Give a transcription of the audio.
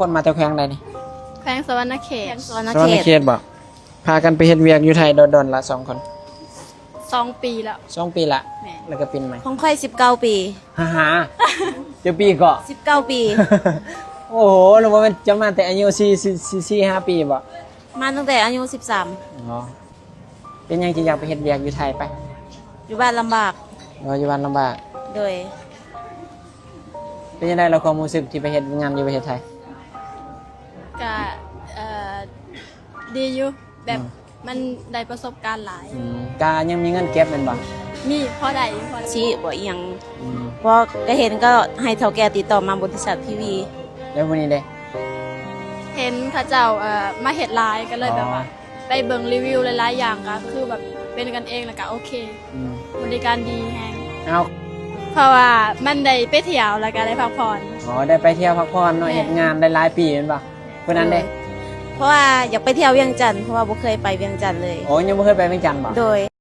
ຄົນມາແຕ່ແຂວງໃດນີ້? ແຂວງສະຫວັນນະເຂດ. ສະຫວັນນະ ສະຫວັນນະເຂດ ເຂດບໍ່? ພາກັນໄປເຮັດວຽກຢູ່ໄທດົນໆລະສອງຄົນ? ສອງປີແລ້ວ. ສອງປີລະ. ແມ່ນ. ແລ້ວກໍປີໃໝ່. ຂອງຂ້ອຍສິບເກົ້າປີ. ຫາໆ ຈັກປີເກາະ? ສິບເກົ້າປີ. ໂອ້ໂຫ ແລ້ວບໍ່ແມ່ນຈະມາແຕ່ອາຍຸສີ່ ສີ່ ສີ່ ຫ້າປີບໍ່? ມາຕັ້ງແຕ່ອາຍຸສິບສາມ. ອໍ ເປັນຫຍັງຈຶ່ງຢາກໄປເຮັດວຽກຢູ່ໄທໄປ? ຢູ່ບ້ານລຳບາກ. ອໍ ຢູ່ບ້ານລຳບາກ. ໂດຍ. ເປັນຈັ່ງໃດລະຄວາມຮູ້ສຶກທີ່ໄປເຮັດງານຢູ່ປະເທດໄທ? ກະ ເອີ ດີຢູ່ ແບບ ອືມ ມັນໄດ້ປະສົບການຫຼາຍ. ອືມ ກະຍັງມີເງິນເກັບແມ່ນບໍ່? ມີ ພໍໄດ້ຢູ່ ພໍໄດ້. ຊິບໍ່ອີ່ຫຍັງ. ອືມ ເພາະກະເຫັນກໍໃຫ້ເຖົ້າແກ່ຕິດຕໍ່ມາບໍລິສັດ ພີວີ. ແລ້ວມື້ນີ້ເດ? ເຫັນເຂົາເຈົ້າ ເອີ ມາເຮັດຫຼາຍ ກໍເລີຍແບບວ່າ ອໍ ໄປເບິ່ງຣີວິວຫຼາຍໆຢ່າງ ກໍຄືແບບເປັນກັນເອງ ແລ້ວກໍໂອເຄ. ອືມ ບໍລິການດີແຮງ. ເອົາ ເພາະວ່າມັນໄດ້ໄປທ່ຽວ ແລ້ວກໍໄດ້ພັກຜ່ອນ. ອໍ ໄດ້ໄປທ່ຽວພັກຜ່ອນເນາະ. ແມ່ນ. ເຮັດງານໄດ້ຫຼາຍປີແມ່ນບໍ່? ຜູ້ນັ້ນເດ? ໂດຍ. ເພາະວ່າຢາກໄປທ່ຽວວຽງຈັນ ເພາະວ່າບໍ່ເຄີຍໄປວຽງຈັນເລີຍ. ໂອ້ ຍັງບໍ່ເຄີຍໄປວຽງຈັນບໍ່? ໂດຍ.